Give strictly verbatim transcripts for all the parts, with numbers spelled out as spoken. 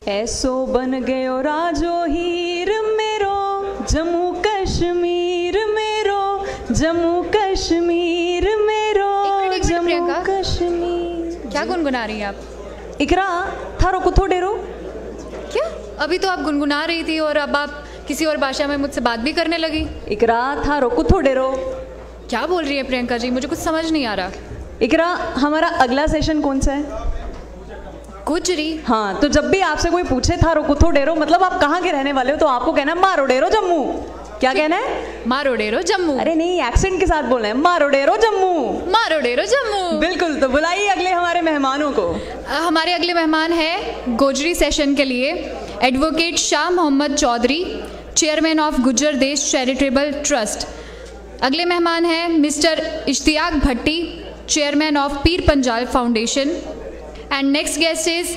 ایسو بن گیو راجو ہیر میرو، جموں کشمیر میرو، جموں کشمیر میرو۔ جموں کشمیر۔ کیا گنگنا رہی ہیں آپ؟ اقرا، تھارو کتھو ڈیرو؟ کیا؟ ابھی تو آپ گنگنا رہی تھی اور اب آپ کسی اور بھاشا میں مجھ سے بات بھی کرنے لگی۔ اقرا، تھارو کتھو ڈیرو؟ کیا بول رہی ہے پرینکا جی؟ مجھے کچھ سمجھ نہیں آ رہا۔ اقرا، ہمارا اگلا سیشن کون سا ہے؟ گوجری۔ ہاں، تو جب بھی آپ سے کوئی پوچھے تھارو کتھو ڈیرو، مطلب آپ کہاں کے رہنے والے ہو، تو آپ کو کہنا ہے مارو ڈیرو جموں۔ کیا کہنا ہے؟ مارو ڈیرو جموں۔ ارے نہیں، ایکسنٹ کے ساتھ بولنا ہے، مارو ڈیرو جموں۔ مارو ڈیرو جموں۔ بالکل، تو بلائیے اگلے ہمارے مہمانوں کو۔ ہمارے اگلے مہمان ہیں گوجری سیشن کے لیے ایڈووکیٹ شاہ محمد چوہدری، چیئرمین آف گجر دیش چیریٹیبل ٹرسٹ۔ اگلے مہمان ہیں مسٹر اشتیاق بھٹی، چیئرمین آف پیر پنجال فاؤنڈیشن۔ اینڈ نیکسٹ گیسٹ از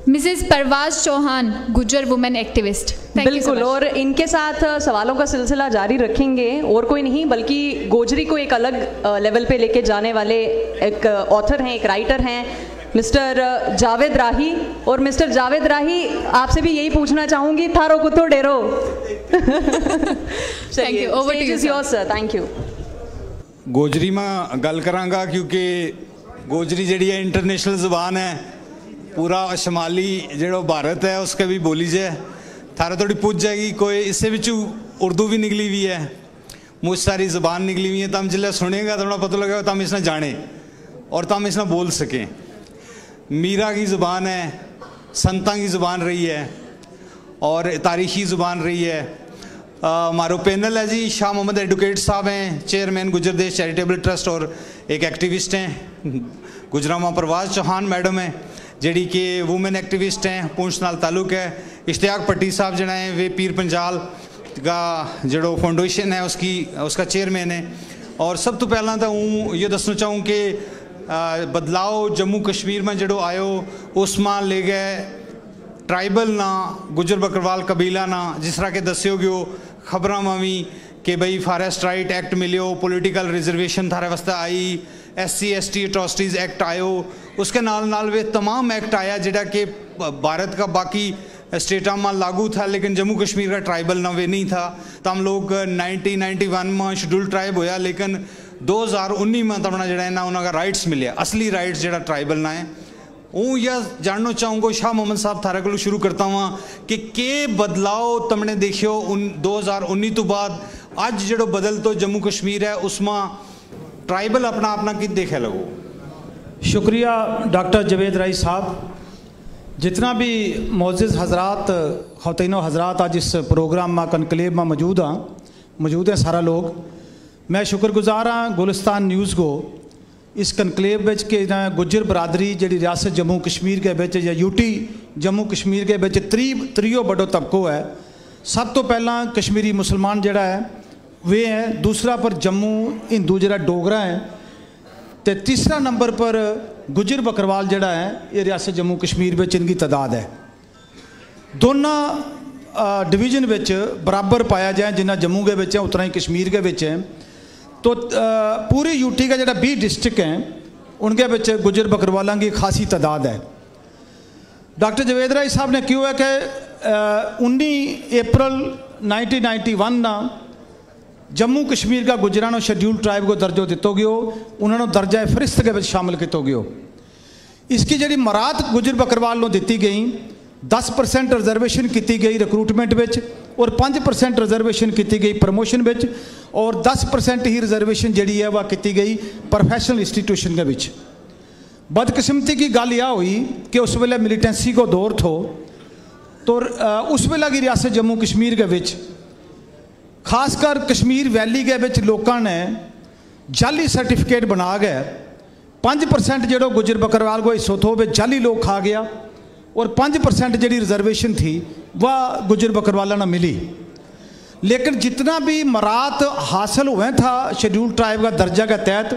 مسز پرواز چوہان، گجر وومن ایکٹیوسٹ۔ بالکل، اور ان کے ساتھ سوالوں کا سلسلہ جاری رکھیں گے، اور کوئی نہیں بلکہ گوجری کو ایک الگ لیول پہ لے کے جانے والے ایک آتھر ہیں، ایک رائٹر ہیں، مسٹر جاوید راہی۔ اور مسٹر جاوید راہی، آپ سے بھی یہی پوچھنا چاہوں گی، تھارو کتھو ڈیرو؟ تھینک یو۔ اوور ٹو یو سر۔ تھینک یو۔ گوجری ما گل کراں گا، کیونکہ گوجری جیڑی ہے انٹرنیشنل زبان ہے، پورا شمالی جیڑو بھارت ہے اس کے بھی بولی جائے۔ تھارے تھوڑی پوچھ جائے گی کوئی، اس سے وچ اردو بھی نکلی ہوئی ہے، مچ ساری زبان نکلی ہوئی ہے۔ تم جلے سنیں گا تو پتہ لگے گا، تم اس نے جانے اور تم اس نے بول سکیں۔ میرا کی زبان ہے، سنتاں کی زبان رہی ہے اور تاریخی زبان رہی ہے۔ ہمارو پینل ہے جی، شاہ محمد ایڈوکیٹ صاحب ہیں، چیئرمین گجر دیش چیریٹیبل ٹرسٹ اور ایک ایکٹیوسٹ ہیں۔ گجرا ماں پرواز چوہان میڈم ہیں، جیڑی کہ وومن ایکٹیوسٹ ہیں، پونچھ نال تعلق ہے۔ اشتیاق پٹی صاحب جڑا ہیں، وہ پیر پنجال کا جڑو فاؤنڈیشن ہے اس کی، اس کا چیئرمین ہے۔ اور سب تو پہلاں تو ہوں یہ دسنا چاہوں کہ بدلاؤ جموں کشمیر ما جڑو آیو، اس ما لے گئے ٹرائبل نا، گجر بکروال قبیلہ نا، جس طرح کہ دسیو گیو خبراں ما وی کہ بھئی فارسٹ رائٹ ایکٹ ملیو، پولیٹیکل ریزرویشن تھارے واسطے آئی، ایس سی ایس ٹی اٹراسٹیز ایکٹ آیو، اس کے نال نال وہ تمام ایکٹ آیا جڑا کہ بھارت کا باقی اسٹیٹاں ما لاگو تھا، لیکن جموں کشمیر کا ٹرائبل نا وہ نہیں تھا۔ تم لوگ نائنٹین نائنٹی ون ما شیڈول ٹرائب ہویا، لیکن دو ہزار انی ما تمنا جڑا ہے نا انہاں کا رائٹس ملیا، اصلی رائٹس جڑا ٹرائبل نا ہے۔ ہوں یہ جاننا چاہوں گا، شاہ محمد صاحب تھارے کولوں شروع کرتا ہوں کہ کے بدلاؤ تمنے دیکھیو ان دو ہزار انی تو بعد اج جڑو بدل تو جموں کشمیر ہے اس ما ٹرائبل اپنا اپنا کت دیکھے لگو؟ شکریہ ڈاکٹر جاوید رائی صاحب۔ جتنا بھی معزز حضرات، خواتین و حضرات اج اس پروگرام ما کنکلیو ما موجود ہاں، موجود ہیں سارا لوگ، میں شکر گزار ہاں گلستان نیوز کو اس کنکلیو وچ کہ انہاں گجر برادری جڑی ریاست جموں کشمیر کے وچ یا یو ٹی جموں کشمیر کے وچ تری تریو بڑو طبقو ہے۔ سب تو پہلاں کشمیری مسلمان جڑا ہے وہ ہے، دوسرا پر جموں ہندو جڑا ڈوگرا ہے، تے تیسرا نمبر پر گجر بکروال جڑا ہے، یہ ریاست جموں کشمیر وچ ان کی تعداد ہے۔ دونوں ڈویژن وچ برابر پایا جائے، جنہ جموں کے وچ ہیں اتنا ہی کشمیر کے وچ ہیں۔ تو پوری یو ٹی کا جڑا بیس ڈسٹرکٹ ہیں، ان کے وچ گجر بکروالاں کی خاصی تعداد ہے۔ ڈاکٹر جاوید رائی صاحب نے کہیو ہے کہ انی اپریل نائنٹین نائنٹی ون نا جموں کشمیر کا گجراں نو شیڈیول ٹرائب کو درجو دتو گیو، انہاں نو درجہ فرست کے وچ شامل کیتو گیو۔ اس کی جڑی مراعات گجر بکروال نو دتی گئی، دس پرسنٹ ریزرویشن کیتی گئی ریکروٹمنٹ وچ، اور پنج پرسنٹ ریزرویشن کیتی گئی پروموشن وچ، اور دس پرسنٹ ہی ریزرویشن جڑی ہے وہ کیتی گئی پروفیشنل انسٹیٹیوشن کے وچ۔ بدقسمتی کی گل یہ ہوئی کہ اس ویلے ملیٹنسی کو دور تھو، تو اس ویلے کی ریاست جموں کشمیر کے وچ خاص کر کشمیر ویلی کے وچ لوکاں نے جعلی سرٹیفکیٹ بنا گئے، پنج پرسنٹ جڑو گجر بکروال کو حصو تھو وہ جعلی لوگ کھا گیا، اور پنج پرسنٹ جڑی ریزرویشن تھی وہ گجر بکروالاں نا ملی۔ لیکن جتنا بھی مراعات حاصل ہوئے تھا شیڈیول ٹرائب کا درجہ کے تحت،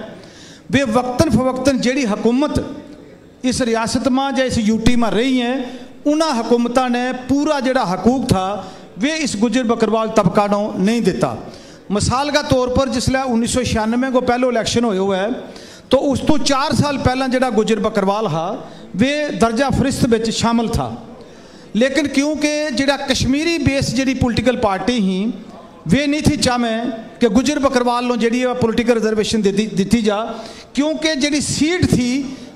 وہ وقتاً فوقتاً جڑی حکومت اس ریاست ما یا اس یو ٹی ما رہی ہیں، انہاں حکومتاں نے پورا جڑا حقوق تھا وہ اس گجر بکروال طبقہ نو نہیں دیتا۔ مثال کا طور پر جس لے انیس سو چھیانوے کو پہلو الیکشن ہوئے ہوئے ہے، تو اس تو چار سال پہلاں جڑا گجر بکروال ہا وہ درجہ فرست وچ شامل تھا۔ لیکن کیونکہ جیڑا کشمیری بیس جیڑی پولیٹیکل پارٹی ہی، ویہ نہیں تھی چاہویں کہ گجر بکروال نو جیڑی ہے پولیٹیکل ریزرویشن دتی جا۔ کیونکہ جیڑی سیٹ تھی،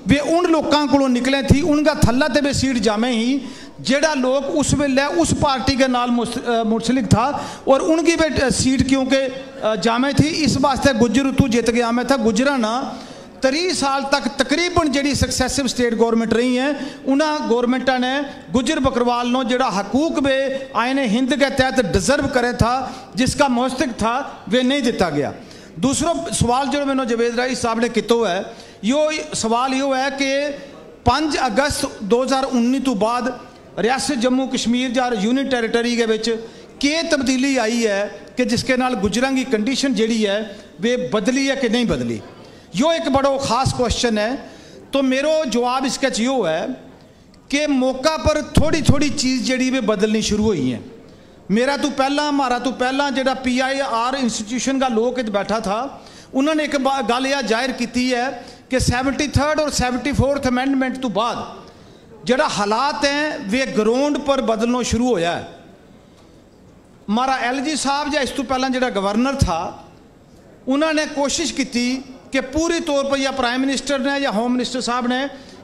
ویہ ان لوکاں کولوں نکلیں تھی، ان کا تھلا تے ویہ سیٹ جامیں ہی، جیڑا لوک اس ویلے اس پارٹی کے نال منسلک تھا، اور ان کی ویہ سیٹ کیونکہ جامیں تھی، اس واسطے گجر اتو جت گیا میں تھا۔ گجراں نا تری سال تک تقریبا جیڑی سکسیسو اسٹیٹ گورنمنٹ رہی ہیں، انہاں گورنمنٹاں نے گجر بکروال نو جیڑا حقوق بے آئین ہند کے تحت ڈیزرو کرے تھا، جس کا مستحق تھا، ویہ نہیں دتا گیا۔ دوسرو سوال جیڑو میں نو جاوید راہی صاحب نے کیتو ہے، یوہ سوال یوہ ہے کہ پنج اگست دو ہزار انی تو بعد ریاست جموں کشمیر جا یونین ٹیریٹری کے وچ کے تبدیلی آئی ہے کہ جس کے نال گجراں کی کنڈیشن جیڑی ہے، ویہ بدلی ہے کہ نہیں بدلی؟ یوہ ایک بڑو خاص کوسچن ہے۔ تو میرو جواب اس کے چ یوہ ہے کہ موقع پر تھوڑی تھوڑی چیز جیڑی ویہ بدلنی شروع ہوئی ہیں۔ میرا تو پہلاں مارا تو پہلاں جیڑا پی آئی آر انسٹیٹیوشن کا لوک ات بیٹھا تھا، انہاں نے ایک گل یا ظاہر کیتی ہے کہ سیونٹی تھرڈ اور سیونٹی فورتھ امینڈمنٹ تو بعد جیڑا حالات ہیں، ویہ گراؤنڈ پر بدلنو شروع ہویا ہے۔ مارا ایل جی صاحب یا اس تو پہلاں جیڑا گورنر تھا، انہاں نے کوشش کیتی کہ پوری طور پر یا پرائم منسٹر نے یا ہوم منسٹر صاحب نے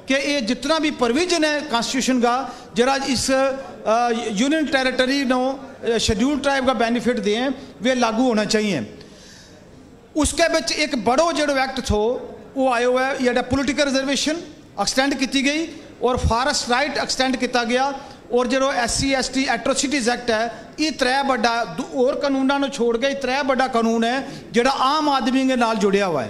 کہ یہ جتنا بھی پرویژن ہے کانسٹیٹیوشن کا، جیڑا اس یونین ٹیریٹری نو شیڈول ٹرائب کا بینیفٹ دیں، ویہ لاگو ہونا چاہیے۔ اس کے وچ ایک بڑو جیڑو ایکٹ تھو، وہ آیو ہے جیڑا پولیٹیکل ریزرویشن ایکسٹینڈ کیتی گئی اور فارسٹ رائٹ ایکسٹینڈ کیتا گیا، اور جیڑو ایس سی ایس ٹی ایٹروسٹیز ایکٹ ہے، یہ ترے بڑا اور قانوناں نو چھوڑ کے یہ ترے بڑا قانون ہے جیڑا عام آدمی کے نال جڑیا ہوا ہے۔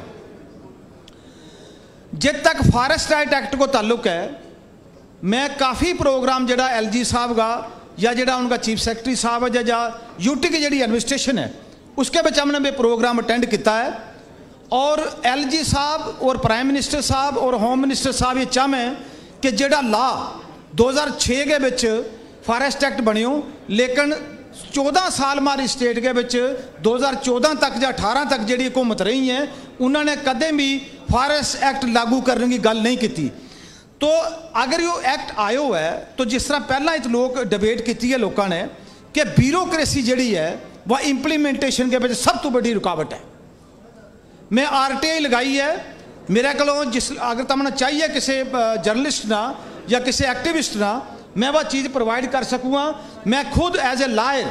جت تک فارسٹ رائٹ ایکٹ کو تعلق ہے، میں کافی پروگرام جیڑا ایل جی صاحب کا یا جیڑا ان کا چیف سیکرٹری صاحب ہے یا یو ٹی کی جیڑی ایڈمنسٹریشن ہے، اس کے بچ ہم نے بھی پروگرام اٹینڈ کیتا ہے۔ اور ایل جی صاحب اور پرائم منسٹر صاحب اور ہوم منسٹر صاحب یہ چاہویں کہ جیڑا لا دو ہزار چھ کے بچ فارسٹ ایکٹ بنیو، لیکن چودہ سال ماری اسٹیٹ کے بچ دو ہزار چودہ تک یا اٹھارہ تک جیڑی حکومت رہی ہیں، انہاں نے کدے بھی فارسٹ ایکٹ لاگو کرنے کی گل نہیں کیتی۔ تو اگر یوہ ایکٹ آیو ہے تو جس طرح پہلاں ات لوک ڈبیٹ کیتی ہے لوکاں نے کہ بیوروکریسی جیڑی ہے، وہ امپلیمنٹیشن کے وچ سب تو بڑی رکاوٹ ہے۔ میں آر ٹی آئی لگائی ہے، میرے کولوں جس اگر تمنا چاہیے کسے جرنلسٹ نا یا کسے ایکٹیوسٹ نا، میں وہ چیز پرووائیڈ کر سکوں ہاں۔ میں خود ایز اے لائر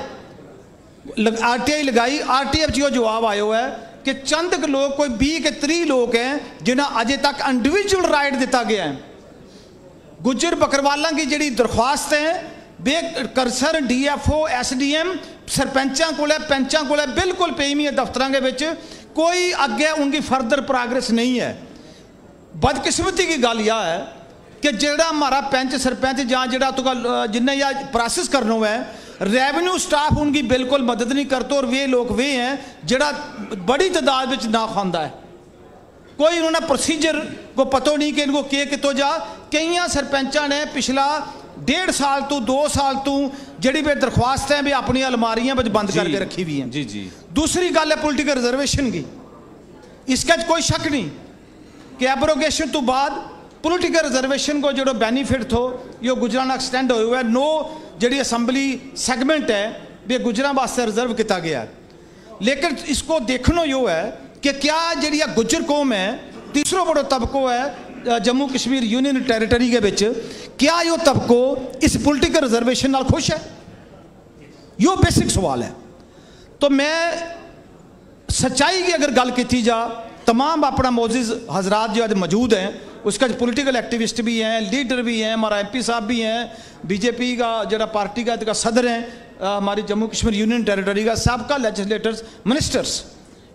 آر ٹی آئی لگائی، آر ٹی آئی وچ یوہ جواب آیو ہے کہ چند لوک، کوئی بیس کے تری لوک ہیں، جنہاں اجے تک انڈیویجول رائٹ دتا گیا ہے۔ گجر بکروالاں کی جیڑی درخواست ہیں، بے کرسر ڈی ایف او ایس ڈی ایم سرپنچاں کولے پنچاں کولے بالکل پیمی ہے دفتراں کے وچ، کوئی اگے ان کی فردر پراگریس نہیں ہے۔ بدقسمتی کی گل یا ہے کہ جیڑا ہمارا پنچ سرپنچ جاں جیڑا تو جن نے یا پراسس کرنو ہے، ریونیو سٹاف ان کی بالکل مدد نہیں کرتو اور ویہ لوک ویہ ہیں جیڑا بڑی تعداد وچ نہ خواندا ہے۔ کوئی انہوں نے پروسیجر کو پتو نہیں کہ ان کو کیہ کتو جا۔ کئیاں سرپنچاں نے پچھلا ڈیڑھ سال تو دو سال تو جیڑی بھی درخواست ہیں بھی اپنی الماریاں وچ بند کر کے رکھی ہوئی ہیں۔ جی جی۔ دوسری گل ہے پولیٹیکل ریزرویشن کی، اس کے وچ کوئی شک نہیں کہ ایبروگیشن تو بعد پولیٹیکل ریزرویشن کو جیڑو بینیفٹ تھو، یوہ گجراں نا ایکسٹینڈ ہویا ہوا ہے۔ نو جیڑی اسمبلی سیگمنٹ ہے، ویہ گجراں واسطے ریزرو کیتا گیا ہے۔ لیکن اس کو دیکھنو یوہ ہے کہ کیا جیڑی گجر قوم ہے، تیسرو بڑو طبقو ہے جموں کشمیر یونین ٹیریٹری کے وچ، کیا یوہ طبقو اس پولیٹیکل ریزرویشن نال خوش ہے؟ یوہ بیسک سوال ہے۔ تو میں سچائی کی اگر گل کیتی جا، تمام اپنا معزز حضرات جو اج موجود ہیں، اس کا پولیٹیکل ایکٹیوسٹ بھی ہیں، لیڈر بھی ہیں، ہمارا ایم پی صاحب بھی ہیں، بی جے پی کا جیڑا پارٹی کا صدر ہیں، ہماری جموں کشمیر یونین ٹیریٹری کا سابقہ لیجسلیٹرز، منسٹرز،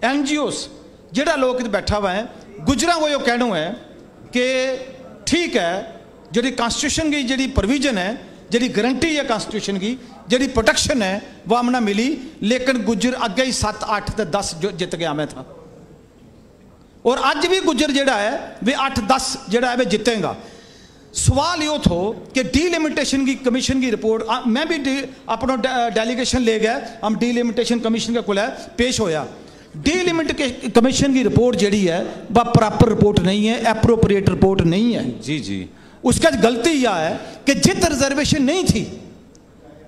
این جی اوز، جیڑا لوک ات بیٹھا ہوا ہیں، گجراں کو یوہ کہنو ہے کہ ٹھیک ہے، جیڑی کانسٹیٹیوشن کی جیڑی پرویژن ہے، جیڑی گارنٹی ہے کانسٹیٹیوشن کی، جیڑی پروٹیکشن ہے، وہ ہم نا ملی۔ لیکن گجر اگے ہی ست اٹھ تے دس جت گیا میں تھا، اور اج بھی گجر جیڑا ہے، وہ اٹھ دس جیڑا ہے وہ جتیں گا۔ سوال یوہ تھو کہ ڈی لمیٹیشن کی کمیشن کی رپورٹ، میں بھی اپنا ڈیلیگیشن لے گیا، ہم ڈی لمیٹیشن کمیشن کے کول پیش ہویا۔ ڈی لمیٹ کمیشن کی رپورٹ جیڑی ہے، وہ پراپر رپورٹ نہیں ہے، اپروپریٹ رپورٹ نہیں ہے۔ جی جی۔ اس کا غلطی یا ہے کہ جت ریزرویشن نہیں تھی،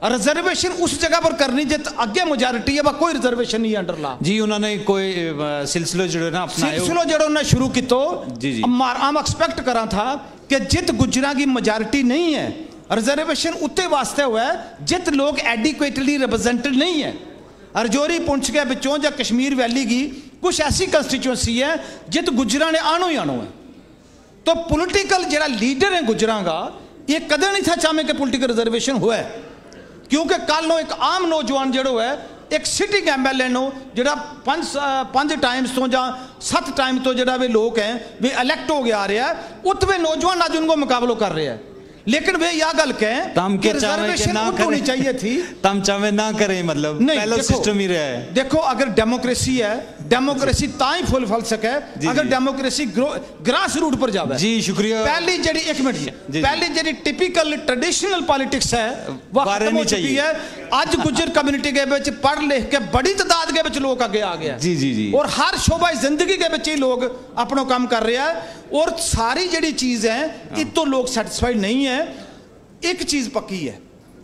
ریزرویشن اس جگہ پر کرنی جت اگے میجارٹی ہے، وہ کوئی ریزرویشن نہیں ہے انڈر لا۔ جی، انہوں نے کوئی سلسلو جڑو نا اپنا سلسلو جڑو نا شروع کیتو۔ جی، جی۔ ہم ایکسپیکٹ کراں تھا کہ جت گجراں کی میجارٹی نہیں ہے، ریزرویشن اتے واسطے ہوا ہے جت لوگ ایڈیکویٹلی ریپرزینٹڈ نہیں ہے۔ ارجوری پنچ کے بچوں یا کشمیر ویلی کی کچھ ایسی کانسٹیچوئنسی ہے جت گجراں نے آنو ہی آنو ہے۔ تو پولیٹیکل جڑا لیڈر ہیں گجراں کا، یہ کدے نہیں تھا چاہویں کہ پولیٹیکل ریزرویشن ہوا ہے، کیونکہ کل نو ایک عام نوجوان جڑو ہے، ایک سٹنگ ایم ایل اے نو جڑا پنج پنج ٹائمز تو یا ست ٹائم تو جڑا وی لوگ ہیں، وی الیکٹ ہو گیا آ رہیا ہے، ات وی نوجوان اج ان کو مقابلو کر رہیا ہے۔ لیکن وی یا گل کہیں کہ ریزرویشن ات ہونی چاہیے تھی۔ تم چاہویں نہ کریں، مطلب پہلو سسٹم ہی رہا ہے۔ دیکھو، اگر ڈیموکریسی ہے، ڈیموکریسی تاں ہی فل پھل سکے اگر ڈیموکریسی گراس روٹ پر جاوے۔ جی، شکریہ۔ پہلی جیڑی ایک منٹ، پہلی جیڑی ٹیپیکل ٹریڈیشنل پالیٹکس ہے، وہ ختم ہو چکی ہے۔ اج گجر کمیونٹی کے بچ پڑھ لکھ کے بڑی تعداد کے بچ لوگ اگے آ گیا ہے۔ جی، جی، جی۔ اور ہر شعبہ زندگی کے بچ ہی لوگ اپنو کم کر رہیا ہے۔ اور ساری جیڑی چیز ہے، ات تو لوگ سیٹسفائیڈ نہیں ہے۔ ایک چیز پکی ہے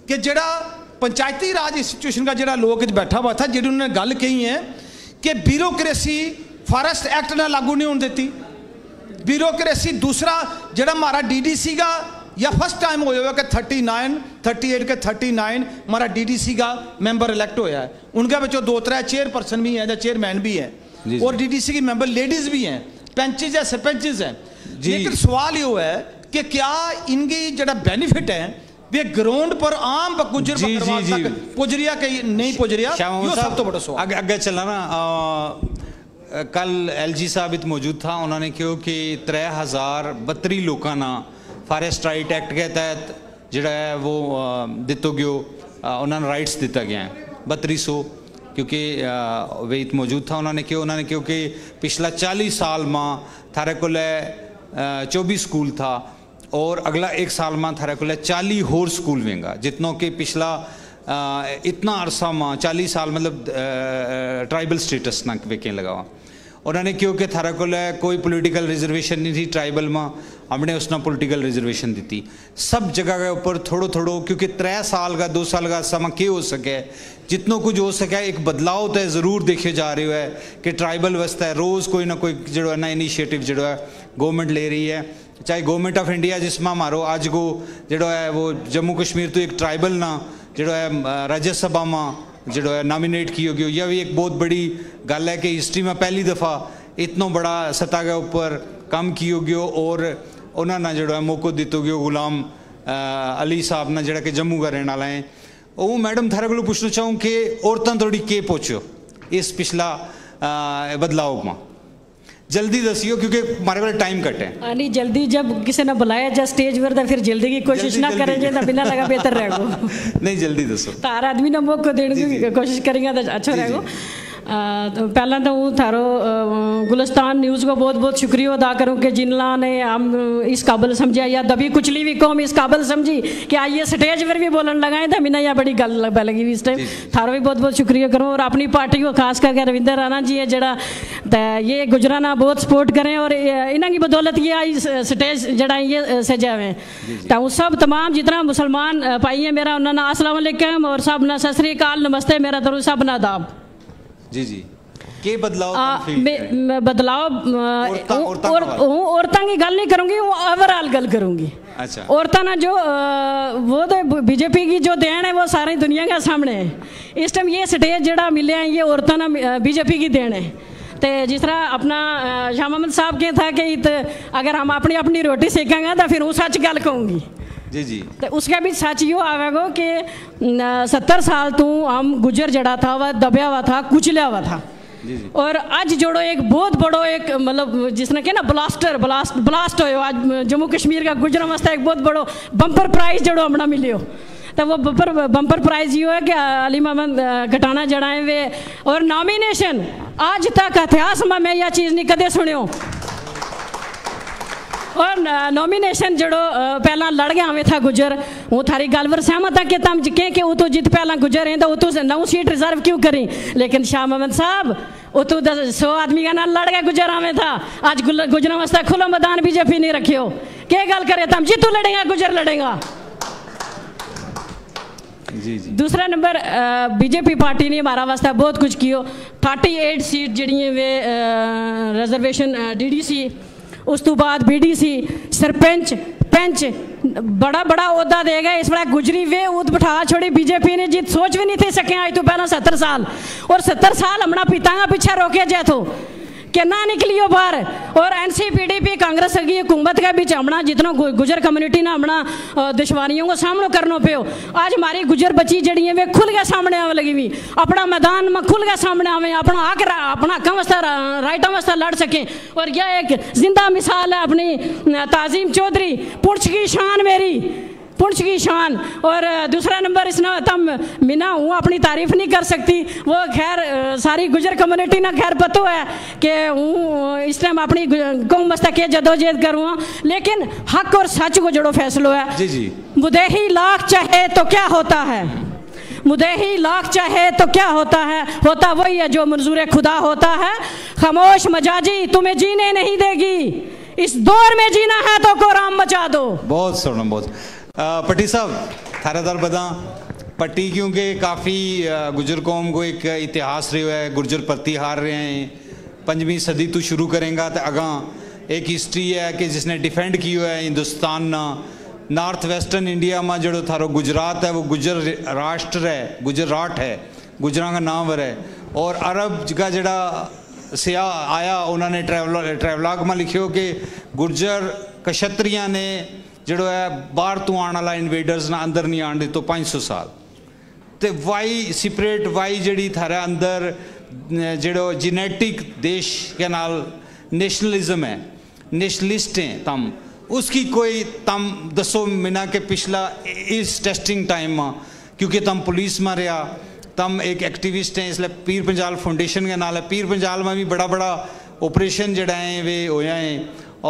کہ جڑا پنچایتی راج انسٹیٹیوشن کا جڑا لوگ اچ بیٹھا ہوا تھا، جڑی انہوں نے گل کہی ہے کہ بیوروکریسی فارسٹ ایکٹ نہ لاگو نہیں ہون دیتی۔ بیوروکریسی دوسرا جڑا ہمارا ڈی ڈی سی کا یا فرسٹ ٹائم ہویا ہوا کہ تھرٹی نائن، تھرٹی ایٹ کے تھرٹی نائن ہمارا ڈی ڈی سی کا ممبر الیکٹ ہویا ہے۔ ان کے بچوں دو ترے چیئر پرسن بھی ہیں یا چیئرمین بھی ہیں۔ اور ڈی ڈی سی کی ممبر لیڈیز بھی ہیں، پینچز ہیں، سرپنچز ہیں۔ لیکن سوال یوہ ہے کہ کیا ان کی جڑا بینیفٹ ہے، ویہ گراؤنڈ پر عام بکجر بکروال تک پجریا کہ نہیں پجریا؟ یوہ سب تو بڑا سوال۔ اگے چلانا۔ کل ایل جی صاحب ات موجود تھا، انہوں نے کہیو کہ ترے ہزار بتری لوکاں نا فارسٹ رائٹ ایکٹ کے تحت جڑا ہے وہ دتو گیو، انہوں نے رائٹس دتا گیا ہے۔ بتری سو کیونکہ ویت موجود تھا، انہوں نے کہیو انہوں نے کہیو کہ پچھلا چالیس سال ما تھارے کول ہے چوبیس سکول تھا، اور اگلا ایک سال ما تھارے کول ہے چالیس ہور سکول وینگا، جتنو کہ پچھلا اتنا عرصہ ما چالیس سال مطلب ٹرائبل سٹیٹس نا ویکیں لگاوا۔ انہوں نے کہیو کہ تھارے کول ہے کوئی پولیٹیکل ریزرویشن نہیں تھی ٹرائبل ما، ہم نے اس نا پولیٹیکل ریزرویشن دتی۔ سب جگہ کے اپر تھوڑو تھوڑو، کیونکہ ترے سال کا دو سال کا عرصہ ما کے ہو سکے؟ جتنو کچھ ہو سکے ایک بدلاؤ تے ضرور دیکھیو جا رہیو ہے کہ ٹرائبل واسطے روز کوئی نہ کوئی جڑو ہے نا انیشیٹو جڑو ہے گورنمنٹ لے رہی ہے۔ چاہے گورنمنٹ آف انڈیا جس ما ہمارو اج کو جڑو ہے وہ جموں کشمیر تو ایک ٹرائبل نا جڑو ہے راجیہ سبھا ما جڑو ہے نامینیٹ کیو گیو، یا وی ایک بہت بڑی گل ہے کہ ہسٹری ما پہلی دفعہ اتنو بڑا سطح کے اپر کم کیو گیو، اور انہاں نا جڑو ہے موقعو دتو گیو غلام علی صاحب نا جڑا کہ جموں کا رہن والا ہیں۔ او میڈم تھارے کولوں پچھنو چاہوں کہ عورتاں توڑی کے پہنچیو اس پچھلا بدلاؤ ما؟ جلدی دسیو کیونکہ مارے والے ٹائم کٹ ہے۔ ہاں نہیں، جلدی جب کسے نا بلایا جا سٹیج پر تو پھر جلدی کی کوشش نہ کرے جے تو بنا لگا بہتر رہے گو۔ نہیں، جلدی دسو۔ تو ہر آدمی نا موقع دینے کی کوشش کریں گا تو اچھا رہے گو۔ پہلا تو ہوں تھارو گلستان نیوز کو بہت بہت شکریہ ادا کروں کہ جنہاں نے ہم اس قابل سمجھیا یا دبی کچلی وی قوم اس قابل سمجھی کہ آئیے سٹیج پر وی بولن لگائیں تو منا یا بڑی گل لگی وی اس ٹائم۔ تھارو وی بہت بہت شکریہ کروں اور اپنی پارٹی کو خاص کر کے رویندر رانا جی ہے جڑا تے یہ گجراں نا بہت سپورٹ کریں اور انہاں کی بدولت یہ آئی سٹیج جڑا یہ سجا ہوئے۔ تاں وہ سب تمام جتنا مسلمان پائی ہیں میرا انہاں نا السلام علیکم اور سب نا سسری کال نمستے میرا ترو سب نا داب۔ جی جی۔ کے بدلاؤ؟ بدلاؤ۔ ہوں عورتاں کی گل نہیں کروں گی، ہوں اوور آل گل کروں گی۔ عورتاں نا جو وہ تو بی جے پی کی جو دین ہے وہ ساری دنیا کا سامنے ہے۔ اس ٹائم یہ سٹیج جڑا ملیا ہے یہ عورتاں نا بی جے پی کی دین ہے۔ تے جس طرح اپنا شاہ محمد صاحب کہہ تھا کہ اگر ہم اپنی اپنی روٹی سیکھاں گا تو پھر ہوں سچ گل کہوں گی۔ جی جی۔ تے اس کا بھی سچ یوہ آوے گو کہ ستر سال تو ہم گجر جڑا تھا وہ دبیا ہوا تھا، کچلیا ہوا تھا۔ اور اج جوڑو ایک بہت بڑو ایک مطلب جس نے کہنا بلاسٹر بلاسٹ بلاسٹ ہوئے ہو اج جموں کشمیر کا گجراں واسطے ایک بہت بڑو بمپر پرائز جوڑو ہمنا ملیو۔ تو وہ بمپر پرائز یوہ ہے کہ علی محمد گھٹانا جڑا ہے وہ اور نامینیشن اج تک اتحاس ما میں یا چیز نہیں کدے سنیو۔ اور نامینیشن جڑو پہلا لڑ گیا ہمیں تھا گجر۔ وہ تھاری گل ور سہمت ہے کہ تم جکیں کہ وہ تو جت پہلا گجر ہیں تو وہ تو نو سیٹ ریزرو کیوں کریں؟ لیکن شاہ محمد صاحب وہ تو سو آدمی کا نال لڑ گیا گجر ہمیں تھا۔ اج گجراں واسطے کھلو میدان بی جے پی نہیں رکھیو۔ کے گل کرے تم جتو لڑیں گا گجر لڑیں گا۔ دوسرا نمبر، بی جے پی پارٹی نے ہمارا واسطے بہت کچھ کیو۔ تھرٹی ایٹ سیٹ جیڑی ہیں وہ ریزرویشن ڈی ڈی سی، اس تو بعد بی ڈی سی، سرپنچ، پنچ، بڑا بڑا عہدہ دے گئے۔ اس وڑا گجری وے ات بٹھا چھوڑی بی جے پی نے، جت سوچ بھی نہیں تھی سکے آج تو پہلا ستر سال۔ اور ستر سال ہمنا پیتا گا پیچھے روکے جائے تھو کہ نہ نکلیو باہر۔ اور این سی پی ڈی پی کانگریس کی حکومت کے بیچ ہمنا جتنا گجر کمیونٹی نا ہمنا دشواریوں کو سامنو کرنو پیو۔ آج ہماری گجر بچی جیڑی ہیں وہ کھل کے سامنے آوے لگی ہوئی، اپنا میدان ما کھل کے سامنے آوے، اپنا حق اپنا حقاں واسطے، رائٹاں واسطے لڑ سکیں۔ اور یہ ایک زندہ مثال ہے اپنی تعظیم چوہدری، پنچ کی شان میری، پنچ کی شان۔ اور دوسرا نمبر اس نا تم، منا ہوں اپنی تعریف نہیں کر سکتی۔ وہ خیر، ساری گجر کمیونٹی نا خیر پتو ہے کہ ہوں اس ٹائم اپنی قوم واسطے کے جدوجہد کروں ہاں، لیکن حق اور سچ کو جڑو فیصلو ہے۔ مدیہی لاکھ چاہے تو کیا ہوتا ہے؟ مدیہی لاکھ چاہے تو کیا ہوتا ہے؟ ہوتا وہی ہے جو منظور خدا ہوتا ہے۔ خاموش مجاجی تمہیں جینے نہیں دے گی۔ اس دور میں جینا ہے تو کورام مچا دو۔ بہت سونا بہت۔ پٹی صاحب، تھارا دار بداں۔ پٹی کیونکہ کافی گجر قوم کو ایک اتہاس رہیو ہے، گرجر پرتی ہار رہے ہیں، پنجویں صدی تو شروع کریں گا تو اگاں ایک ہسٹری ہے کہ جس نے ڈیفینڈ کیو ہے ہندوستان نا۔ نارتھ ویسٹرن انڈیا ما جیڑو تھارو گجرات ہے وہ گجر راشٹر ہے، گجر راٹ ہے، گجراں کا نام ور ہے۔ اور عرب کا جیڑا سیاہ آیا، انہوں نے ٹریولاگ ما لکھیو کہ گرجر کشتریاں نے جیڑو ہے باہر تو آن والا انویڈرز نا اندر نہیں آن دیتو پنج سو سال۔ تے وائی سپرٹ وائی جیڑی تھارے اندر جیڑو جینیٹک دیش کے نال نیشنلزم ہے، نیشنلسٹ ہیں تم، اس کی کوئی تم دسو منا کہ پچھلا اس ٹیسٹنگ ٹائم ما، کیونکہ تم پولیس ما رہیا، تم ایک ایکٹیوسٹ ہیں، اس لئے پیر پنجال فاؤنڈیشن کے نال ہے، پیر پنجال ما بھی بڑا بڑا آپریشن جیڑا ہیں وہ ہویا ہیں،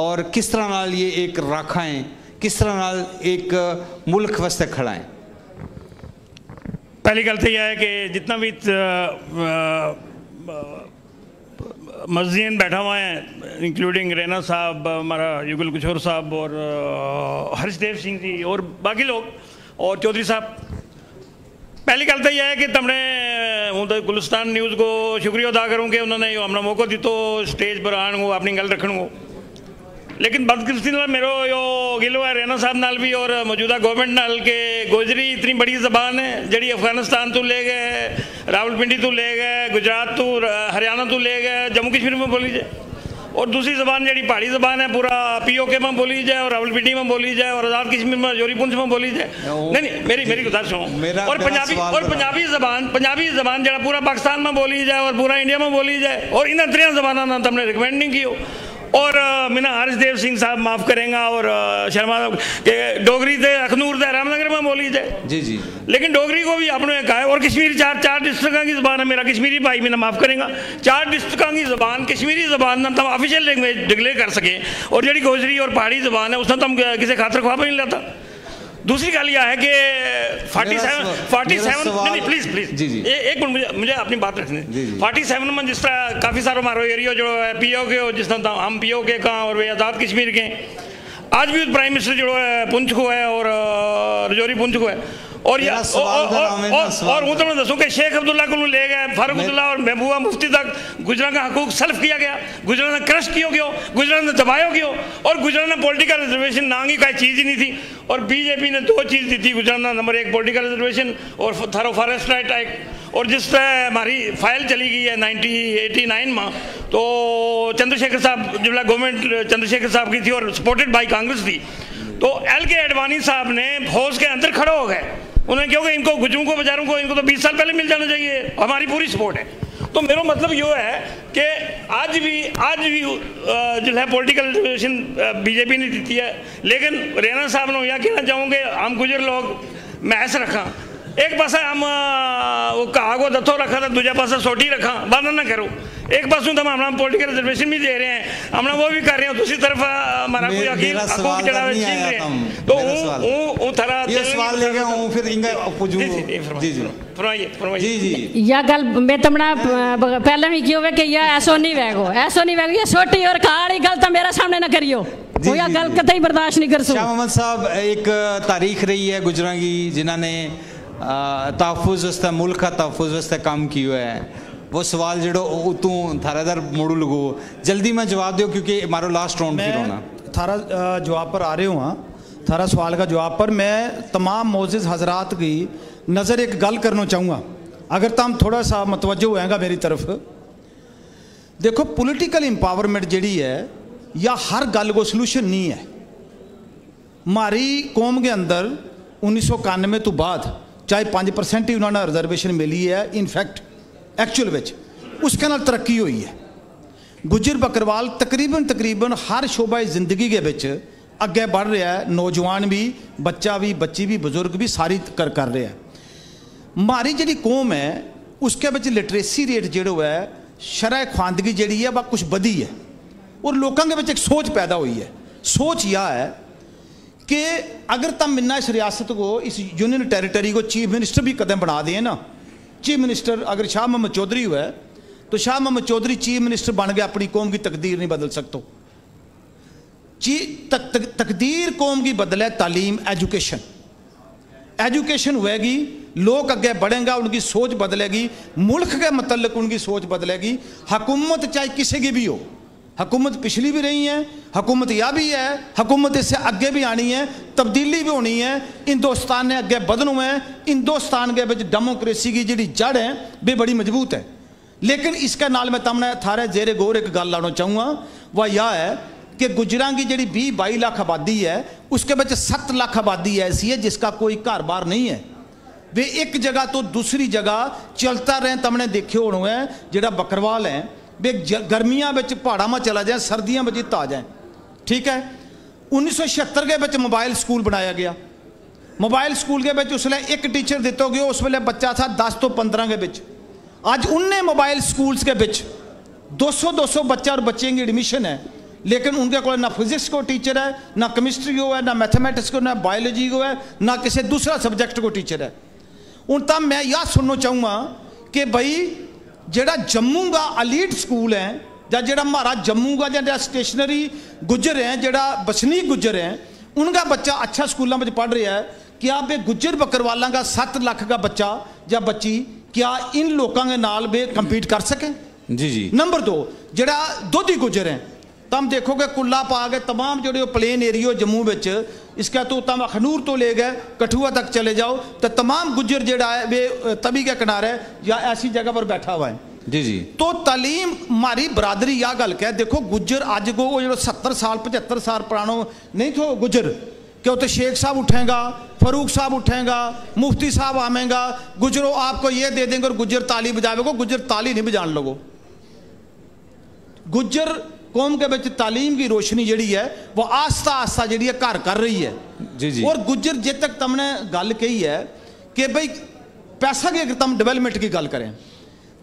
اور کس طرح نال یہ ایک راکھا ہیں، کس طرح نال ایک ملک واسطے کھڑا ہیں؟ پہلی گل تو یہ ہے کہ جتنا بھی مزین بیٹھا ہوا ہیں، انکلوڈنگ رینا صاحب، ہمارا یوگل کشور صاحب اور ہرش دیو سنگھ جی اور باقی لوگ اور چوہدری صاحب، پہلی گل تو یہ ہے کہ تم نے، ہوں تو گلستان نیوز کو شکریہ ادا کروں کہ انہوں نے ہمنا موقع دیتو اسٹیج پر آن کو اپنی گل رکھن کو۔ لیکن بدقسمتی نال میرو یوہ گلو ہے رینا صاحب نال بھی اور موجودہ گورنمنٹ نال کہ گوجری اتنی بڑی زبان ہے جیڑی افغانستان تو لے گئے، راولپنڈی تو لے گئے، گجرات تو، ہریانہ تو لے گئے، جموں کشمیر ما بولی جائے۔ اور دوسری زبان جیڑی پہاڑی زبان ہے پورا پی او کے ما بولی جائے اور راولپنڈی ما بولی جائے اور آزاد کشمیر ما جوری پنچ ما بولی جائے۔ نہیں نہیں، میری میری گزارش ہو۔ اور پنجابی اور پنجابی زبان پنجابی زبان جیڑا پورا پاکستان ما بولی جائے اور پورا انڈیا ما بولی جائے اور انہاں تریاں زباناں نا تم نے ریکمنڈ نہیں کیو۔ اور منا ہرش دیو سنگھ صاحب معاف کریں گا اور شرما کہ ڈوگری تے اخنور تے رام نگر ما بولی جائے۔ جی جی۔ لیکن ڈوگری کو بھی اپنے ایک آئے اور کشمیری چار چار ڈسٹرکٹاں کی زبان ہے، میرا کشمیری بھائی منا معاف کریں گا، چار ڈسٹرکٹاں کی زبان کشمیری زبان نا تم آفیشل لینگویج ڈکلیئر کر سکیں۔ اور جیڑی گوجری اور پہاڑی زبان ہے اس نا تم کسے خاطر خواہ پہ نہیں لاتا۔ دوسری گل یہ ہے کہ فورٹی سیون فورٹی سیون پلیز پلیز، ایک منٹ، مجھے اپنی بات رکھنے۔ فورٹی سیون ما جس طرح کافی سارو مارو ایریو جو ہے پی او کے ہو، جس طرح ہم پی او کے کہاں اور وہ آزاد کشمیر کے، آج بھی پرائم منسٹر جو ہے پنچ کو ہے اور رجوری پنچ کو ہے۔ اور ہوں تمہیں دسوں کہ شیخ عبداللہ کو لے گئے، فاروق عبداللہ اور محبوبہ مفتی تک گجراں کا حقوق سلف کیا گیا، گجراں کا کرش کیو گیو، گجراں کا دبایو گیو، اور گجراں کا پولیٹیکل ریزرویشن ناں کی کوئی چیز ہی نہیں تھی۔ اور بی جے پی نے دو چیز دی تھی گجراں کا، نمبر ایک پولیٹیکل ریزرویشن اور تھارو فارسٹ رائٹ ایکٹ، اور جس طرح ہماری فائل چلی گئی ہے نائنٹی ایٹی نائن ما، تو چندر شیکھر صاحب جبلا گورنمنٹ چندر شیکھر صاحب کی تھی اور سپورٹڈ بائی کانگریس تھی، تو ایل کے اڈوانی صاححب نے فوج کے اندر کھڑا ہو گئے۔ انہوں نے کہیو کہ ان کو گجروں کو بچاروں کو ان کو تو بیس سال پہلے مل جانا چاہیے، ہماری پوری سپورٹ ہے۔ تو میرو مطلب یوہ ہے کہ آج بھی آج بھی جو ہے پولیٹیکل ریزرویشن بی جے پی نے دیتی ہے۔ لیکن رینا صاحب نے یہاں کہنا چاہوں کہ ہم گجر لوگ محس رکھاں، ایک پاسا ہم کہاں کو دتو رکھاں تھا، دوجہ پاسا سوٹی رکھاں، بند نہ کرو۔ ایک پاسوں تو ہم ہمارا پولیٹیکل ریزرویشن بھی دے رہے ہیں، ہمارا وہ بھی کر رہے ہیں، دوسری طرف ہمارا کوئی حقیق حقوق جڑا ہے چھین رہے ہیں۔ تو ہوں ہوں تھرا یہ سوال لے گیا ہوں پھر انگا پوجوں۔ جی جی۔ فرمائیے۔ یا گل میں تمنا پہلے بھی کیوں ہے کہ یا ایسو نہیں ویگو ایسو نہیں ویگو یہ سوٹی اور کہاڑی گل تو میرا سامنے نہ کریو۔ یا گل کتئی برداشت نہیں کرسو۔ شاہ محمد صاحب، ایک تاریخ رہی ہے گجراں کی جنہاں نے تحفظ واسطے، ملک کا تحفظ واسطے کم کیو ہے؟ وہ سوال جیڑو اتوں تھارے در موڑو لگو۔ جلدی میں جواب دیو کیونکہ مارو لاسٹ راؤنڈ پھر ہونا۔ تھارا جواب پر آ رہے ہوں ہاں۔ تھارا سوال کا جواب پر میں تمام معزز حضرات کی نظر ایک گل کرنا چاہوں گا، اگر تم تھوڑا سا متوجہ ہوئیں گا میری طرف۔ دیکھو، پولیٹیکل ایمپاورمنٹ جیڑی ہے یا ہر گل کو سلوشن نہیں ہے۔ ماری قوم کے اندر انیس سو اکانوے تو بعد چاہے پانچ پرسنٹ ہی انہاں نا ریزرویشن ملی ہے، ان فیکٹ ایکچول وچ اس کے نال ترقی ہوئی ہے۔ گجر بکروال تقریبا تقریبا ہر شعبہ زندگی کے وچ اگے بڑھ رہیا ہے۔ نوجوان بھی، بچہ بھی، بچی بھی، بزرگ بھی ساری کر رہیا ہے۔ ماری جیڑی قوم ہے، اس کے وچ لٹریسی ریٹ جیڑو ہے، شرح خواندگی جیڑی ہے وہ کچھ بدھی ہے، اور لوکاں کے وچ ایک سوچ پیدا ہوئی ہے۔ سوچ یا ہے کہ اگر تم منا اس ریاست کو، اس یونین ٹیریٹری کو چیف منسٹر بھی کدے بنا دیں نا، چیف منسٹر اگر شاہ محمد چوہدری ہوئے تو شاہ محمد چوہدری چیف منسٹر بن کے اپنی قوم کی تقدیر نہیں بدل سکتو۔ تقدیر قوم کی بدلے تعلیم، ایجوکیشن۔ ایجوکیشن ہوئے گی، لوک اگے بڑھیں گا، ان کی سوچ بدلے گی، ملک کے متعلق ان کی سوچ بدلے گی۔ حکومت چاہے کسے کی بھی ہو، حکومت پچھلی بھی رہی ہیں، حکومت یا بھی ہے، حکومت اس سے اگے بھی آنی ہے، تبدیلی بھی ہونی ہے۔ ہندوستان نے اگے بدھنو ہے۔ ہندوستان کے بچ ڈیموکریسی کی جیڑی جڑ ہے، بے بڑی مضبوط ہے۔ لیکن اس کے نال میں تم نے تھارے زیر غور ایک گل لانا چاہوں گا، وہ یا ہے کہ گجراں کی جیڑی بیس بائی لکھ آبادی ہے، اس کے بچ ست لکھ آبادی ایسی ہے جس کا کوئی گھر بار نہیں ہے۔ ویہ ایک جگہ تو دوسری جگہ چلتا رہیں۔ تم نے دیکھیو ہونو ہے، جیڑا بکروال ہے، ویہ گرمیاں بچ پہاڑاں ما چلا جائیں، سردیاں بچ ات آ جائیں۔ ٹھیک ہے؟ انیس سو چھہتر کے بچ موبائل سکول بنایا گیا۔ موبائل سکول کے بچ اس ویلے ایک ٹیچر دتو گیو، اس ویلے بچہ تھا دس تو پندرہ کے بچ۔ اج انہیں موبائل سکولز کے بچ دو سو دو سو بچہ اور بچیاں کی ایڈمیشن ہے، لیکن ان کے کول نہ فزکس کو ٹیچر ہے، نہ کیمسٹری کو ہے، نہ میتھمیٹکس کو، نہ بائیولوجی کو ہے، نہ کسے دوسرا سبجیکٹ کو ٹیچر ہے۔ ہن تاں میں یا سننو چاہوں گا کہ بھئی، جیڑا جموں کا الیٹ سکول ہے، یا جیڑا مارا جموں کا جیڑا اسٹیشنری گجر ہے، جیڑا بسنی گجر ہے، ان کا بچہ اچھا سکولاں وچ پڑھ رہیا ہے، کیا بے گجر بکروالاں کا ست لکھ کا بچہ یا بچی، کیا ان لوکاں کے نال بے کمپیٹ کر سکے؟ جی جی۔ نمبر دو، جیڑا دودھی گجر ہے، تم دیکھو کہ کلا پا کے تمام جیڑے وہ پلین ایریو جموں وچ، اس کا تو تم اخنور تو لے گئے کٹھوا تک چلے جاؤ، تو تمام گجر جیڑا ہے وہ تبی کے کنارے یا ایسی جگہ پر بیٹھا ہوا ہے۔ جی جی۔ تو تعلیم، ماری برادری یا گل کہہ دیکھو، گجر اج کو وہ جیڑو ستر سال پچہتر سال پرانو نہیں تھو گجر، کہ اتھے شیخ صاحب اٹھیں گا، فاروق صاحب اٹھیں گا، مفتی صاحب آویں گا، گجرو آپ کو یہ دے دیں گے اور گجر تالی بجاوے گو، گجر تالی نہیں بجان لگو۔ گجر قوم کے بچ تعلیم کی روشنی جیڑی ہے، وہ آہستہ آہستہ جیڑی ہے گھر کر رہی ہے۔ جی جی۔ اور گجر جے تک تم نے گل کہی ہے کہ بھئی، پیسہ کی اگر تم ڈیولپمنٹ کی گل کریں،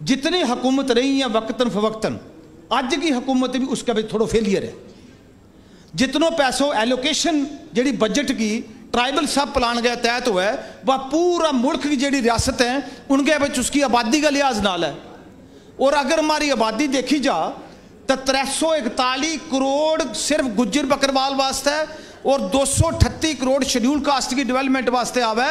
جتنی حکومت رہی ہیں وقتاً فوقتاً، اج کی حکومت بھی اس کے بچ تھوڑو فیلئر ہے۔ جتنو پیسو ایلوکیشن جیڑی بجٹ کی ٹرائبل سب پلان کے تحت ہوئے، وہ پورا ملک کی جیڑی ریاست ہیں، ان کے بچ اس کی آبادی کا لحاظ نال ہے۔ اور اگر ہماری آبادی دیکھی جا، تو ترے سو اکتالی کروڑ صرف گجر بکروال واسطے ہے، اور دو سو اٹھتی کروڑ شیڈیول کاسٹ کی ڈیولپمنٹ واسطے آوے۔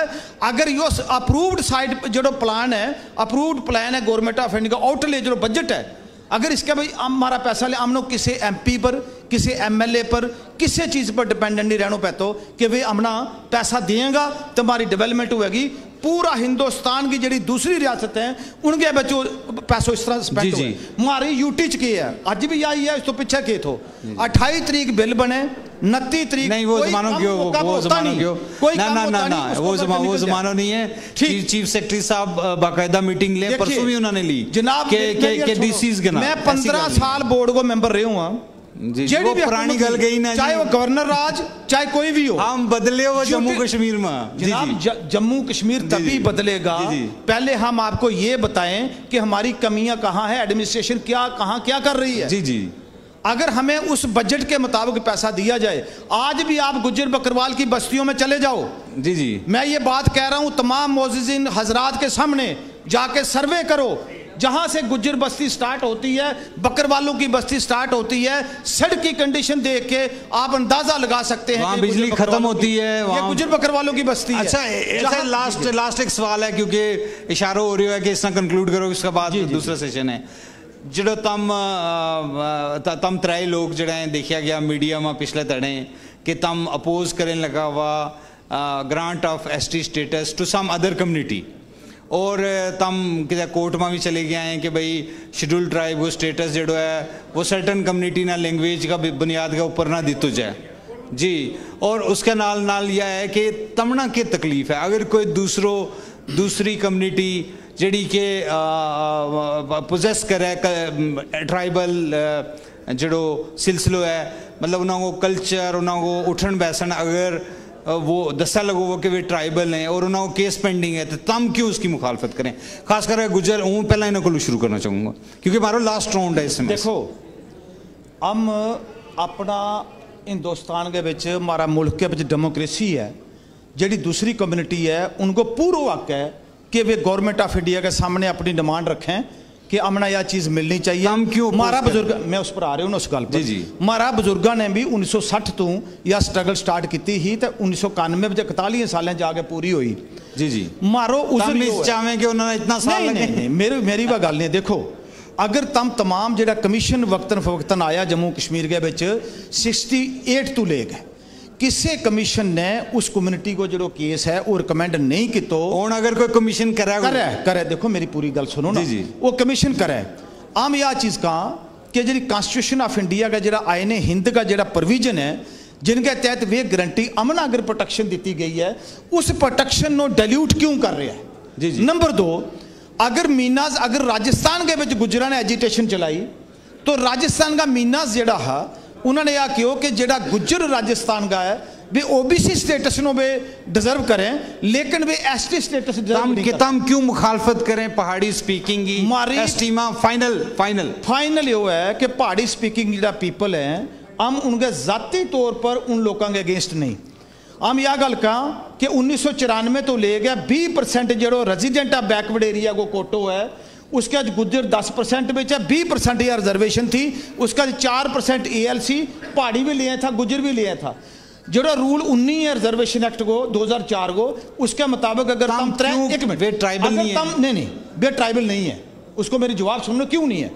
اگر یوہ اپرووڈ سائٹ جیڑو پلان ہے، اپرووڈ پلان ہے گورنمنٹ آف انڈیا کا، آؤٹ لے جیڑو بجٹ ہے، اگر اس کے بھئی ہمارا پیسہ لے، ہم نو کسے ایم پی پر، کسے ایم ایل اے پر، کسے چیز پر ڈیپینڈنٹ نہیں رہنو پیتو کہ وہ ہمنا پیسہ دیے گا تو ہماری ڈیولپمنٹ ہوئے گی۔ پورا ہندوستان کی جیڑی دوسری ریاست ہیں، ان کے بچو پیسو اس طرح سپینڈ ہوئے۔ ہماری یوٹی چ کے ہے، اج بھی آئی ہے، اس تو پچھے کے تھو۔ اٹھائی تاریخ بل بنے، نتی تاریخ نہیں، وہ زمانو کیوں؟ وہ زمانو کیوں؟ نہ نہ نہ، وہ زمانو نہیں ہے۔ چیف سیکرٹری صاحب باقاعدہ میٹنگ لیں، پرسوں بھی انہوں نے لی۔ جناب، میں پندرہ سال بورڈ کو ممبر رہیو ہاں۔ جی جی، وہ پرانی گل گئی نا، چاہے وہ گورنر راج، چاہے کوئی بھی ہو۔ ہم بدلے ہو جموں کشمیر میں۔ جناب، جموں کشمیر تبھی بدلے گا، پہلے ہم آپ کو یہ بتائیں کہ ہماری کمیاں کہاں ہیں، ایڈمنسٹریشن کیا، کہاں کیا کر رہی ہے۔ جی جی۔ اگر ہمیں اس بجٹ کے مطابق پیسہ دیا جائے، آج بھی آپ گجر بکروال کی بستیوں میں چلے جاؤ۔ جی جی۔ میں یہ بات کہہ رہا ہوں تمام معززین حضرات کے سامنے، جا کے سروے کرو۔ جہاں سے گجر بستی سٹارٹ ہوتی ہے، بکر والوں کی بستی سٹارٹ ہوتی ہے، سڑک کی کنڈیشن دیکھ کے آپ اندازہ لگا سکتے ہیں وہاں کہ بجلی ختم ہوتی ہے، یہ وہاں گجر بکر والوں کی بستی ہے۔ اچھا، ایسا جہاں لاسٹ لاسٹ ایک سوال ہے، کیونکہ اشارہ ہو رہی ہے کہ اس طرح کنکلوڈ کرو، اس کے بعد دوسرا سیشن ہے۔ جڑو تم تم ترے لوگ جڑے ہیں، دیکھیا گیا میڈیا ما پچھلے تڑے کہ تم اپوز کریں لگا ہوا گرانٹ آف ایس ٹی اسٹیٹس ٹو سم ادر کمیونٹی، اور تم کدھے کورٹ ما بھی چلے گیا ہیں کہ بھئی، شیڈول ٹرائب کو اسٹیٹس جڑو ہے، وہ سرٹن کمیونٹی نا لینگویج کا بنیاد کے اپر نہ دیتو جائے۔ جی، اور اس کے نال نال یہ ہے کہ تمنا کے تکلیف ہے اگر کوئی دوسرو دوسری کمیونٹی جڑی کہ پوزیس کرے، ٹرائبل جڑو سلسلو ہے، مطلب انہاں کو کلچر، انہاں کو اٹھن بیسن، اگر وہ دسا لگو وہ کہ وہ ٹرائبل ہیں اور انہاں کو کیس پینڈنگ ہے تو تم کیوں اس کی مخالفت کریں؟ خاص کر کے گجر ہوں، پہلا انہاں کو شروع کرنا چاہوں گا، کیونکہ ہمارا لاسٹ راؤنڈ ہے اس میں۔ دیکھو، ہم اپنا ہندوستان کے بچ، ہمارا ملک کے بچ ڈیموکریسی ہے، جڑی دوسری کمیونٹی ہے ان کو پورو حق ہے کہ وہ گورنمنٹ آف انڈیا کے سامنے اپنی ڈیمانڈ رکھیں کہ امنا یہ چیز ملنی چاہیے۔ ہم کیوں مارا بزرگ، میں اس پر آ رہی ہوں اس گل پر۔ مارا بزرگاں نے بھی انیس سو سٹھ تو یا سٹرگل سٹارٹ کیتی ہی تے انیس سو اکانوے بچ اکتالیس سالاں جا کے پوری ہوئی۔ جی جی۔ مارو اس چاہویں کہ انہوں نے اتنا سال نہیں نہیں، میری وہ گل نہیں۔ دیکھو، اگر تم تمام جڑا کمیشن وقتاً فوقتاً آیا جموں کشمیر کے بچ سکسٹی ایٹ تو لے گئے، کسے کمیشن نے اس کمیونٹی کو جڑو کیس ہے وہ ریکمینڈ نہیں کیتو۔ ہن اگر کوئی کمیشن کرے، کرے کرے دیکھو میری پوری گل سنو نا۔ وہ کمیشن کرے۔ ہم یہ چیز کہاں کہ جڑی کانسٹیٹیوشن آف انڈیا کا جڑا آئین ہند کا جڑا پرویژن ہے، جن کے تحت وہ گارنٹی امن اگر پروٹیکشن دیتی گئی ہے، اس پروٹیکشن نو ڈیلیوٹ کیوں کر رہے ہیں؟ نمبر دو، اگر میناز اگر راجستان کے بچ گجراں نے ایجیٹیشن چلائی، تو راجستان کا میناز جڑا ہا، انہوں نے یہ کہیو کہ جڑا گجر راجستان کا ہے، بھی او بی سی سٹیٹس نو بھی ڈیزرو کریں، لیکن بھی ایس ٹی سٹیٹس ڈیزرو نہیں کریں۔ تم کیوں مخالفت کریں پہاڑی سپیکنگ کی؟ ماری ایس ٹی ما فائنل فائنل فائنل یہ ہے کہ پہاڑی سپیکنگ جڑا پیپل ہے، ہم ان کے ذاتی طور پر ان لوکاں کے اگینسٹ نہیں۔ ہم یہ گل کہاں کہ انیس سو چورانوے تو لے گیا بیس پرسنٹ جڑو ریزیڈنٹ آف بیکورڈ ایریا کو کوٹو ہے، اس کا گجر دس پرسنٹ بچ ہے، بیس پرسنٹ یا ریزرویشن تھی، اس کا چار پرسنٹ اے ایل سی، پہاڑی بھی لیا تھا، گجر بھی لیا تھا۔ جڑا رول انی ہے ریزرویشن ایکٹ کو دو ہزار چار کو، اس کے مطابق اگر تم ترے ایک منٹ، بے ٹرائبل نہیں ہے۔ نہیں نہیں، بے ٹرائبل نہیں ہے۔ اس کو میری جواب سنو کیوں نہیں ہے؟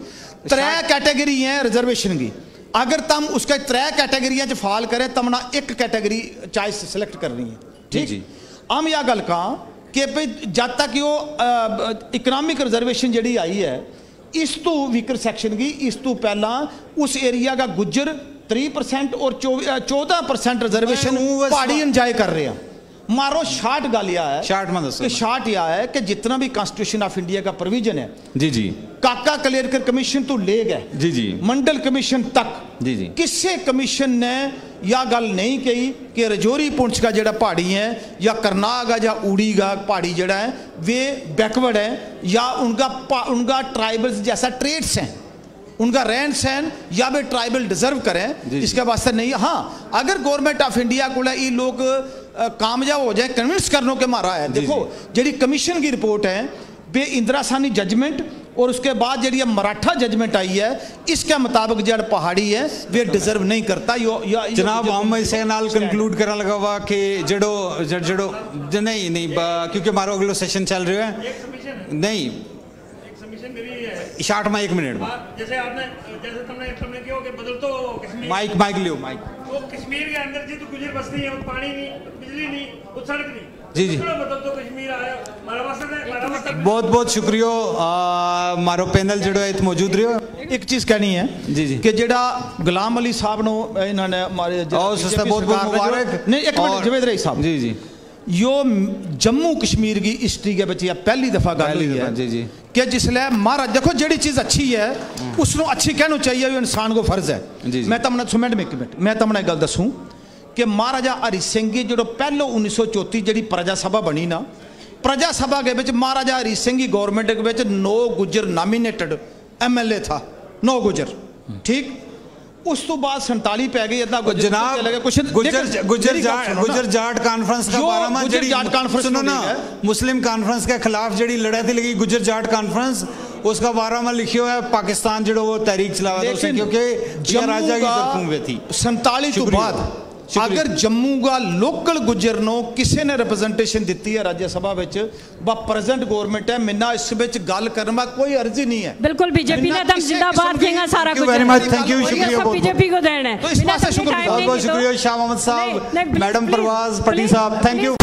ترے کیٹیگری ہیں ریزرویشن کی، اگر تم اس کا ترے کیٹیگریاں چ فال کرے تم نا ایک کیٹیگری چوائس سلیکٹ کرنی ہے۔ ٹھیک؟ ہم یہ گل کہاں کہ جد تک یہ اکنامک ریزرویشن جڑی آئی ہے، اس تو ویکر سیکشن کی، اس تو پہلاں اس ایریا کا گجر تری پرسنٹ اور چودہ پرسنٹ ریزرویشن پہاڑی انجوائے کر رہے ہیں۔ مارو شارٹ گل یہ ہے، شارٹ ما دسو کہ نا۔ شارٹ یہ ہے کہ جتنا بھی کانسٹیٹیوشن آف انڈیا کا پرویژن ہے، جی جی۔ کاکا کلیئر کر کمیشن تو لے گئے، جی جی۔ منڈل کمیشن تک، جی جی۔ کسے کمیشن نے یا گل نہیں کہی کہ رجوری پونچھ کا جڑا پہاڑی ہے یا کرناگ ہے یا اوڑی کا پہاڑی جڑا ہے، وہ بیکورڈ ہے یا ان کا پا- ان کا ٹرائبلز جیسا ٹریٹس ہیں، ان کا رہن سہن یا بھی ٹرائبل ڈیزرو کریں، اس کے واسطے نہیں۔ ہاں، اگر گورنمنٹ آف انڈیا کو یہ لوگ کامیاب ہو جائیں کنونس کرنو کہ مارا ہے، دیکھو، جڑی کمیشن کی رپورٹ ہے، بے اندرا ثانی ججمنٹ اور اس کے بعد جڑی مراٹھا ججمنٹ آئی ہے، اس کے مطابق جڑ پہاڑی ہے، وہ ڈیزرو نہیں کرتا۔ جناب، ہم اسے نال کنکلوڈ کرنا لگا ہوا کہ جڑو جڑو نہیں نہیں، کیونکہ ہمارا اگلو سیشن چل رہا ہے۔ نہیں، شارٹ ما ایک منٹ ما۔ جیسے آپ نے جیسے تم نے تم نے کہو کہ بدل تو کشمیر مائک مائک لیو مائک۔ وہ کشمیر کے اندر جی تو گجر بستی ہے، وہ پانی نہیں، بجلی نہیں، وہ سڑک نہیں۔ جی جی۔ بہت بہت شکریہ۔ مارو پینل جڑو ہے ات موجود رہیو۔ ایک چیز کہنی ہے، جی جی۔ کہ جڑا غلام علی صاحب نو انہوں نے ہمارے بہت بہت مبارک۔ نہیں، ایک منٹ جاوید رئی صاحب۔ جی جی۔ یو جموں کشمیر کی ہسٹری کے بچے پہلی دفعہ گل ہوئی ہے، جی جی۔ کہ جس لے مہاراج دیکھو جیڑی چیز اچھی ہے، اس نو اچھی کہنو چاہیے، یو انسان کو فرض ہے۔ میں تمنا سمنٹ میں ایک منٹ میں تمنا ایک گل دسوں کہ مہاراجا ہری سنگھ کی جڑو پہلو انیس سو چوتی جڑی پرجا سبھا بنی نا، پرجا سبھا کے بچ مہاراجا ہری سنگھ کی گورنمنٹ کے بچ نو گجر نامینیٹڈ ایم ایل اے تھا، نو گجر۔ ٹھیک؟ اس تو بعد سنتالی پہ گئی اتنا گجر جناب۔ گجر جاٹ کانفرنس کا بارہ ماہ جڑی سنو نا، مسلم کانفرنس کے خلاف جڑی لڑائی تھی لگی گجر جاٹ کانفرنس، اس کا بارہ ما لکھیو ہے پاکستان جیڑو وہ تحریک چلاوے تھا اس نے کیونکہ جموں کا سنتالی تو بعد اگر جموں کا لوکل گجر نو کسے نے ریپرزنٹیشن دتی ہے راجیہ سبھا وچ، با پریزنٹ گورنمنٹ ہے مینا اس وچ گل کرن ما کوئی عرضی نہیں ہے۔ بالکل بی جے پی نے تم زندہ باد کہیں گا سارا کچھ ہے۔ تھینک یو شکریہ بہت بہت۔ بی جے پی کو دینا ہے۔ تو اس پاسے شکریہ بہت بہت شکریہ شاہ محمد صاحب، میڈم پرواز پٹی صاحب تھینک یو۔